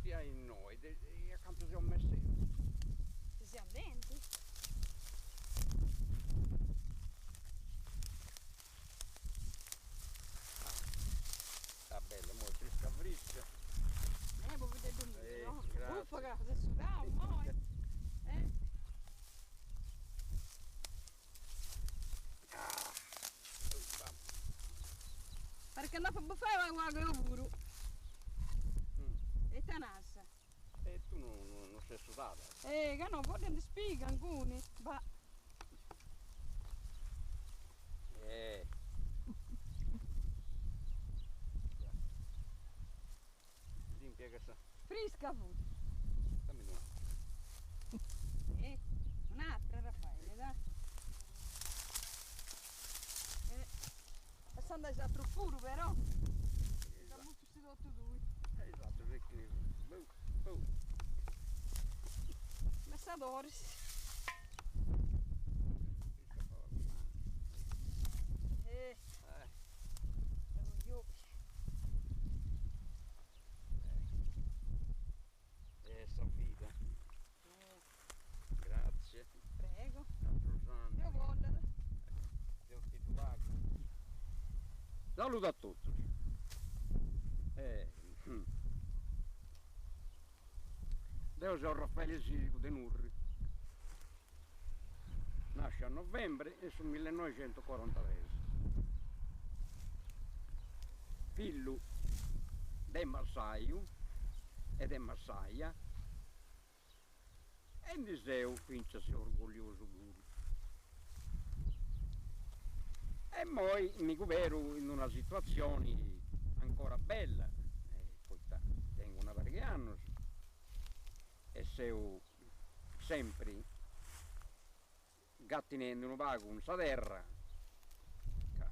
castiai innoi, a cantu seu messendi. Ti seu andendi. Ah bella, immoi frisca frisca. Eh, pobideddu miu, no? Buffa ca ses sudau immoi. Eh. Parit ca nd'apu bufai pagu pagu deu puru. E ita nas? E tu no ses sudada. Eh, ca no, boddendi spiga inguni, bah. Eh. Limpia che sa. Frisca fut. Dammi una. Eh, un'altra Raffaele, dai. Eh, lassa andai s'atru puru però. Dd'ammuccis totu tui. Esatto, perché... Boh, boh. Messadoris. Eh. Eh. Eh, sa vida. Grazie. Prego. Rosanna. Deu bollat. Deu ti ddu pagu. Saludu a totus. Eh, deu seu Raffaele Sirigu de Nurri. Nasciu a novembre in su millenoixentucorantatres. Fillu de massaju e de massaja e ndi seu fintzas orgolliosu puru. E immoi mi cuberu in una situatzioni ancora bella, poita tengu una pariga 'e annus e seu sempri gatinendi unu pagu cun sa terra ca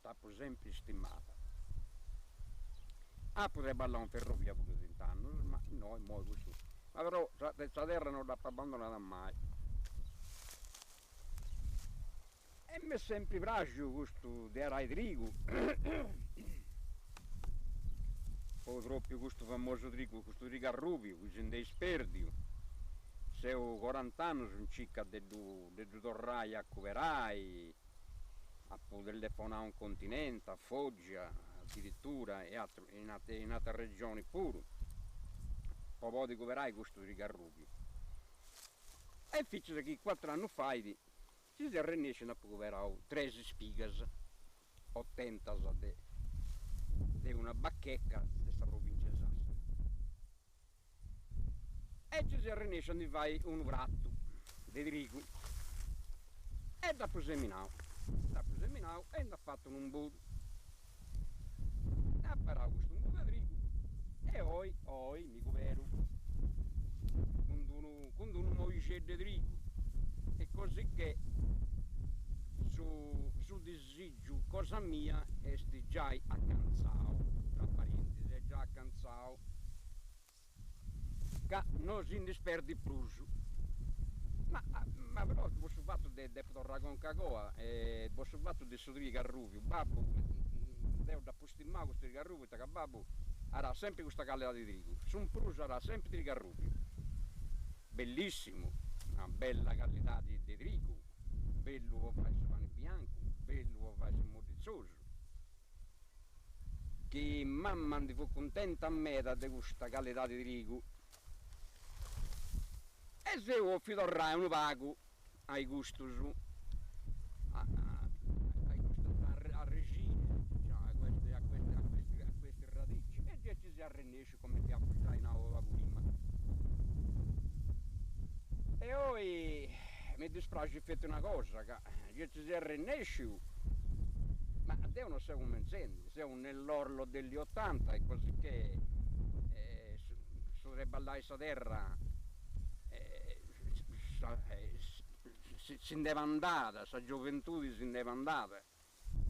dd'apu sempri stimada. Apu traballau in ferrovia puru trint'annus, ma innoi immoi custu, ma però sa terra no dd'apu abbandonada mai. E m'est sempri praxiu custu de arai trigu, po propriu custu famosu trigu, custu trigu arrubiu chi si nd'est sperdiu, seu corant'annus in circa de ddu de ddu torrai a cuberai, apu telefonau in continente, a Foggia adiritura e atru in in ateras regionis puru, po podi cuberai custu trigu arrubiu. E finzas chi cuatr'annus fait Ci seu arrennesciu nd'apu cuberau tres spigas otentas de de una bacheca de sa provincia 'e Sassari e ci seu arrennesciu a ndi fai unu pratu de trigu e dd'apu seminau, dd'apu seminau e nd'at fatu unu imbudu, apu arau custu imbudu de trigu e oi oi mi cuberu cun d'unu cun d'unu moixeddu de trigu e così che su su disigiu cosa mia est giai acantzau, tra parentesi, est giai acantzau ca no si ndi sperdit prus. Ma ma però po su fatu de depu torrai conca a coa e po su fatu de su trigu arrubiu, babbu, deu dd'apu stimau custu trigu arrubiu poita ca babbu aràt sempri custa calidadi de trigu, su prus aràt sempri trigu arrubiu, bellissimu, una bella calidadi de trigu, bellu po fai su pani biancu, bellu po fai su modditzosu, chi mamma ndi fut cuntenta meda de custa calidadi de trigu. E seu 'ofiu torrai unu pagu a custus a custas arrexinas, a queste a queste a queste a queste radici e gei ci seu arrennesciu cumenti apu giai nau unu pagu prima. E oi mi dispraxit feti una cosa, ca gei ci seu arrennesciu, ma deu no seu cumentzendi, seu nell'orlo degli ottanta e così che su treballai sa terra si nd'est andada, sa gioventudi si nd'est andada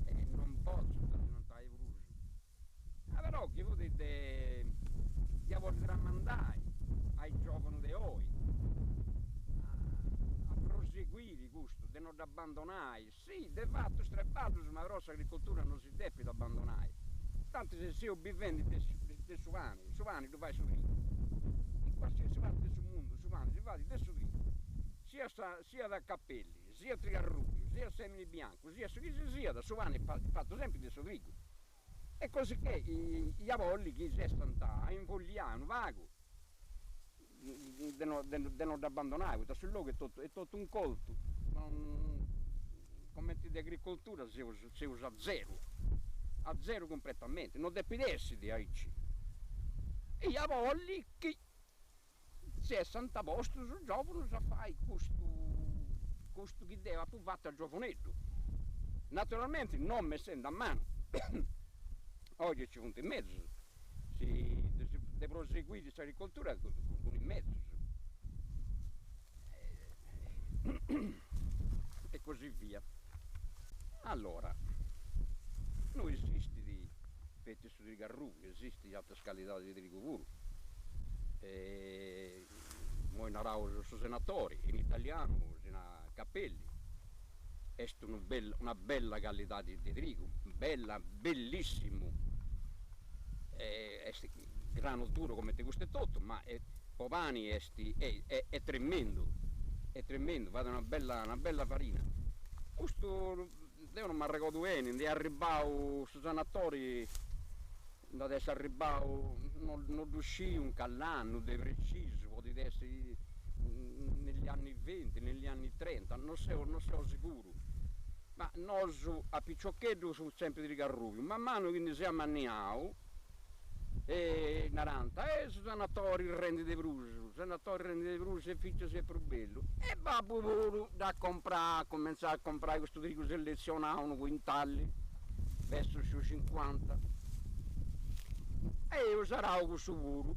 e non potzu dd'annantai prus. Ma però chi fut de dia podi tramandai a is giovanus de oi a proseguiri custu, de no dd'abbandonai, si, de fatu is treballus, ma però s'agricoltura no si depit abbandonai, tanti seus bivendi de. de su pani, su pani ddu fait su trigu, in qualsiasi parti de su mundu su pani si fait de su trigu, siat siat capelli, siat trigu arrubiu, siat semini biancu, siat su chi si siat, su pani est fatu sempri de su trigu. E cosicché ia bolli chi s'essant a involliai unu pagu de no de no dd'abbandonai, poita su logu est totu est totu incoltu, non cumenti de agricoltura seus seus a zeru, a zeru cumpletamenti, no depit essi diaici. Ia bolli chi si essant postus giovunus a fai custu custu chi deu apu fatu a giovuneddu, naturalmenti no messendi a manu, oi nci funt is mezus si de proseguiri s'agricoltura cun is mezus e così via. Allora, no esistit feti su trigu arrubiu, esistit ateras calidadis de trigu puru, e immoi naraus su senatori, in italianu si narat capelli, est unu bellu una bella calidadi de trigu, bella bellissimu, est granu duru cumenti custu etotu, ma po pani est est tremendu, est tremendu, fait una bella una bella farina. Custu Deu non m'arregodu beni, nd'est arribbau su senatori, nd'at essi arribbau, no no ddu sciu in call'annu de precisu, podit essi negli anni venti, negli anni trenta, no seu no seu siguru, ma nosu a piciocheddu fut sempri trigu arrubiu, man manu chi ndi seu amanniau E narant, Eh su senatori rendit de prus, su senatori rendit de prus e fintzas est prus bellu. E babbu puru dd'at comprau, at cumentzau a comprai custu trigu seletzionau, unu cuintalli, versu su cincuanta. E eus arau cussu puru.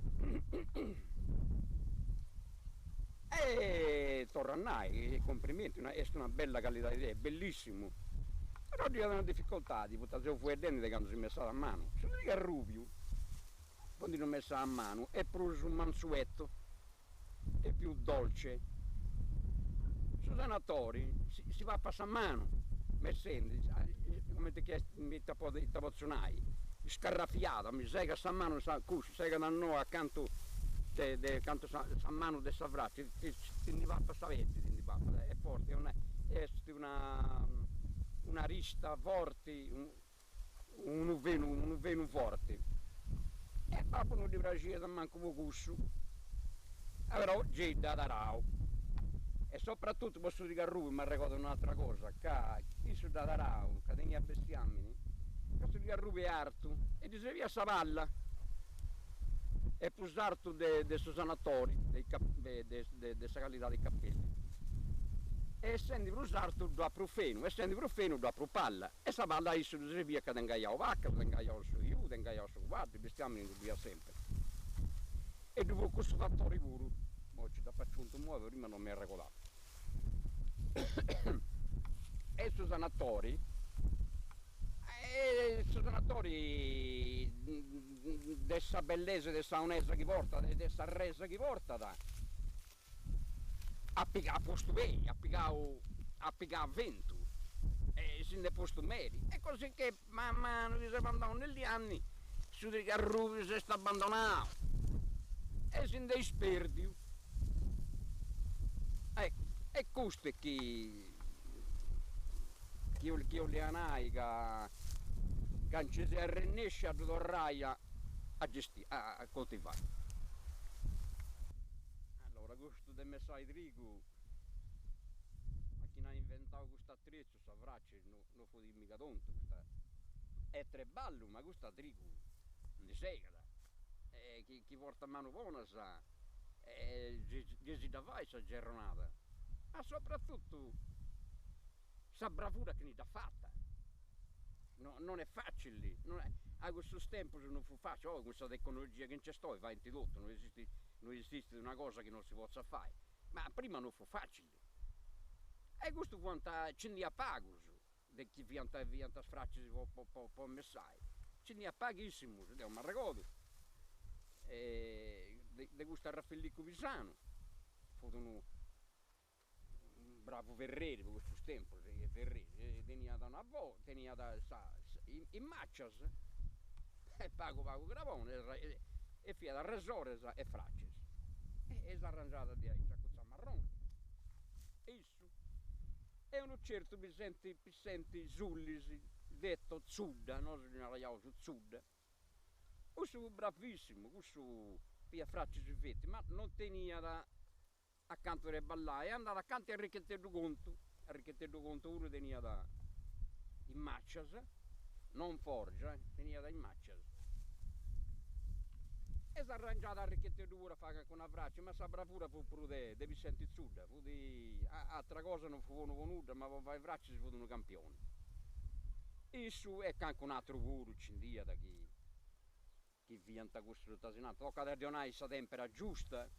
E torru a nai, cumprimenti, est una bella calidadi, est bellissimu, però ddi at una dificoltadi, poita seu fueddendi de candu si messat a manu, su trigu arrubiu, po ndi ddu messai a manu, est prus mansueto, è più dolce, su senatori si papat sa manu messendi, cumenti chi est, ita ita potzu nai, scarrafiada, mi segat sa manu, cussu segat a nou acantu de de cantu sa sa manu de sa fraci ti ti ndi papat sa peddi ti ndi papat, est forti, est una un'arista forti unu fenu unu fenu forti e babbu no ddi praxiat mancu po cussu, però gei dd'at arau e soprattutto po su trigu arrubiu m'arregodu un'atera cosa, ca issu dd'at arau ca teniat bestiamini, ca su trigu arrubiu est artu e ddi serbiat sa palla, est prus artu de de su senatori, de de de sa calidadi capelli, e essendi prus artu ddu at prus fenu, essendi prus fenu ddu at prus palla, e sa palla a issu ddi serbiat ca at ingaiau vacas, at ingaiau su iudu, at ingaiau su cuaddu, bestiamini ndi ddu iat sempri. E ddu fut cussu fatori puru, imoi nci dd'apu aciuntu imoi, prima non mi arregodau. E su senatori E su senatori de sa bellesa e de sa onesa chi portat e de sa resa chi portat at pigau, at postu pei, at pigau at pigau ventu e si nd'est postu meri e così che man manu chi seus andaus negli anni su trigu arrubiu s'est abbandonau e si nd'est isperdiu. Eccu, e custu est chi chi 'olia nai ca ca nci seu arrennesciu a ddu torrai a a gestì a coltivai. Allora custu de messai trigu, a chini at inventau custu atretzu sa fraci no no fut miga tontu, custa est treballu ma custa trigu ndi segat e chi chi portat manus bonas e gei si dda fait sa gerronada, ma soprattuttu sa bravura chini dd'at fata, no non est facili, non est, a cussus tempus non fut facili, oi cun sa tecnologia chi nc'est oi faint totu, no esistit no esistit una cosa chi non si potzat fai, ma prima non fut facili, e custu fuant, nci nd'iat pagus de chi fiant fiant is fracis po po po messai, nci nd'iat paghissimus, deu m'arregodu de de custu Arrafellicu Pisanu, fut unu bravu ferreri po cussus tempus, ferreri, teniat una teniat sa is macias. E pagu pagu crabone e fiat arresores e fraces. E s'arrangiat diaici a cuzzu marroni. Issu e unu certu Pissenti Pissenti Sullis, detto Zudda, nosu ddi naraiaus Zudda, cussu fut bravissimu, cussu fiat fracis feti, ma non teniat acantu treballai e andat acanta 'e Arricheteddu Contu, Arricheteddu Contu puru teniat is macias, non forgia, teniat is macias. E s'arrangiat Arricheteddu puru a fai calincuna fraci, ma sa bravura fut prus de de Pissenti Zudda, fut atera cosa non fut bonu po nudda, ma po fai fracis fut unu campioni. Issu e calincun'aturu puru nci nd'iat chi chi fiant custus ita si nant, tocat a ddi 'onai sa tempera giusta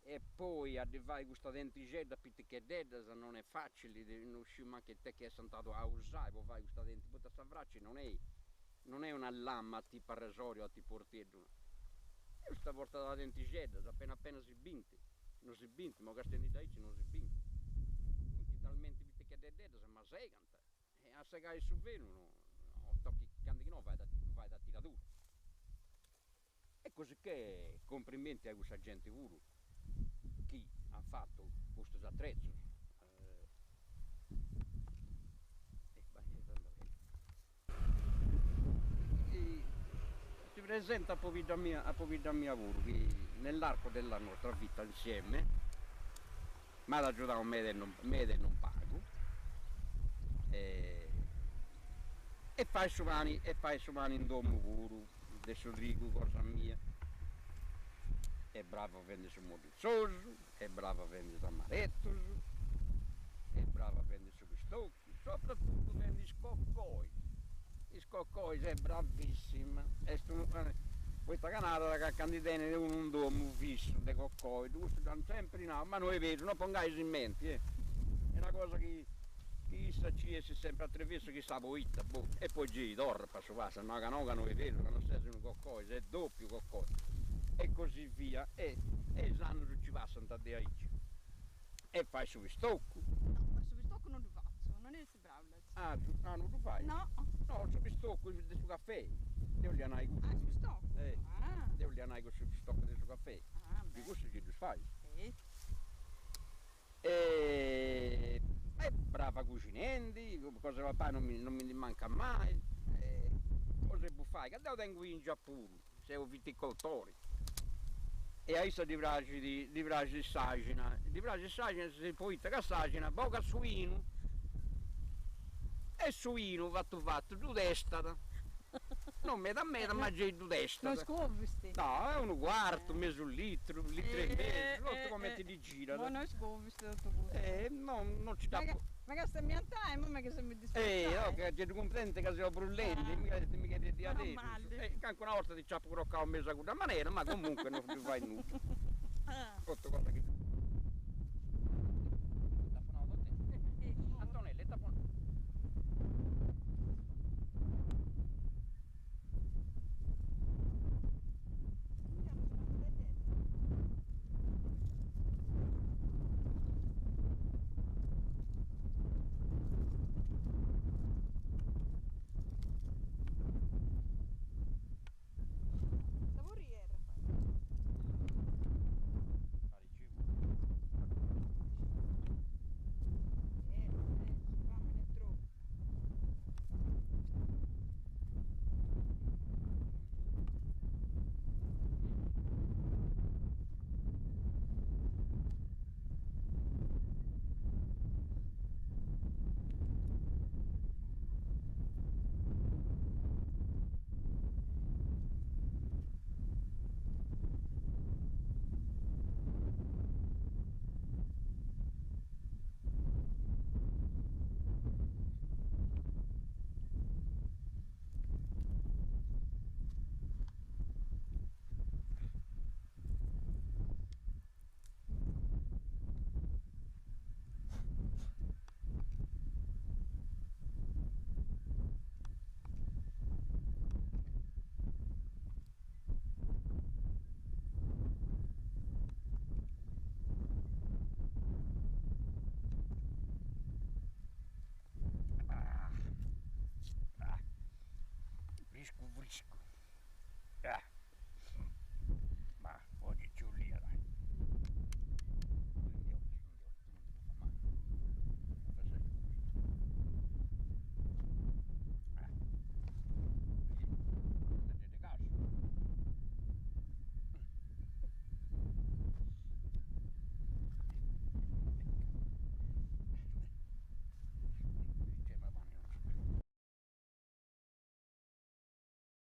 e poi a ddi fai custa dentixedda piticheddeddas non est facili, no sciu mancu ita chi essant a usai po fai custa denti, poita sa fraci non est non est una lama a tipu arresori o a tipu 'orteddu, custa portat dentixeddas, apena apena si bint, no si bint, ma castiendi aici no si bint, funt talmenti piticheddeddas ma segant E a segai su fenu no tochit candu chi no fait fait a tiradura. E cosicché cumprimenti a cussa genti puru chi at fatu custus atrezus. Ti presento a pobidda mia a pobidda mia puru chi nell'arco della nostra vita insieme M'at agiudau meda e non meda e non pagu e e fait su pani e fait su pani in domu puru de su trigu cosa mia. Est brava fendi su modditzosu, est brava fendi is amaretus, est brava fendi su pistoccu, soprattutto fendi is cocois, is cocois est bravissima, est unu poita ca narat ca ca ndi tenit unu in domu fissu de cocoi, custu dd'ant sempri nau, ma no est beru, no pongais in menti, est una cosa chi chi issa ci essit sempri attraversu chissà poita, boh, e poi gei torrat passu passu a nai ca no ca no est beru, ca no ses unu cocoi, ses doppiu cocoi e così via e is annus ci passant diaici e fai su pistoccu. No, ma su pistoccu non ddu fatzu, non est braulas. Ah, su, ah non ddu fais? No. No, su pistoccu de su caffei, deu 'olia nai cussu. Ah, su pistoccu? Eh. Ah. Deu 'olia nai cussu pistoccu de su caffei. Ah, beh. Chi cussu gei ddus fais. Si. E est brava cuxinendi, cosa 'e papai non mi non mi ndi mancat mai, e cosa 'e bufai, ca deu tengu 'ingia puru, seu viticoltori e a issa ddi praxit ddi praxit s'àxina, ddi praxit s'àxina poita ca s'àxina bogat su 'inu e su 'inu fatu fatu ddu testat, non meda meda ma gei ddu testat. No est covist. No, est unu cuartu, mesu litru, litru e mesu, totu cumenti ddi girat. Ma no est covist totu custu. E no non ci dd'apu. Ma ca sa mia antai, imoi chi seu Eh, no, ca gei ddu cumprendit ca seu brullendi, mi mi cherit diaderus. E calincuna 'orta ti nc'apu crocau mesu a cudda manera, ma comunque non ddu fait nudda. Totu cosa chi ddu.